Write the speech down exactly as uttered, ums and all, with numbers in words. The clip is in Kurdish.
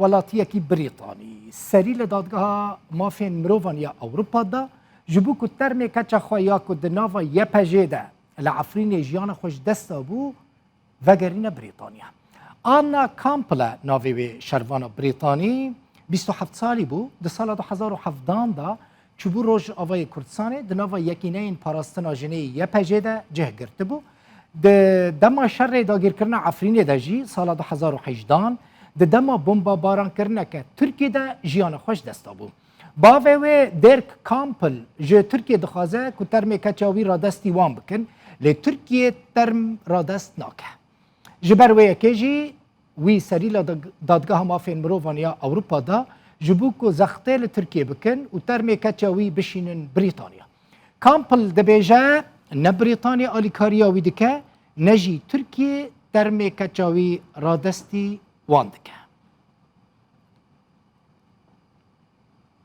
welatiyekî Brîtanî serî li Dadgeha Mafên Mirovan ya Ewropa da ji bo ku termê keça xwe ya ku di nava Y P J de li Efrînê jiyana xwe ji dest dabû, vegerîne Brîtanya. Anna Campbell e navê wê şervana Brîtanî, bîst û heft salî bû, di sala du hezar û hevdehan de çûbû Rojavayê Kurdistanê, di nava Yekîneyên Parastina Jinê Y P J de cih girtibû. Di dema şerê dagirkirina Efrînê de jî, sala du hezar û hejdehan, di dema bombabarankirineke Tirkî de jiyana xwe ji dest dabû. Bavê wê Dirk Campbell ji Tirkiyê dixwaze ku termê keça wî radestî wan bikin, lê Tirkiye term radest nake. Ji ber wê yekê jî wî serî li dag-, Dadgeha Mafên Mirovan ya Ewropa da ji bo ku zextê li Tirkiyê bikin û termê keça wî bişînin Brîtanya. Campbell dibêje ne Brîtanya alîkariya wî dike, ne jî Tirkiye termê keça wî radestî wan dike.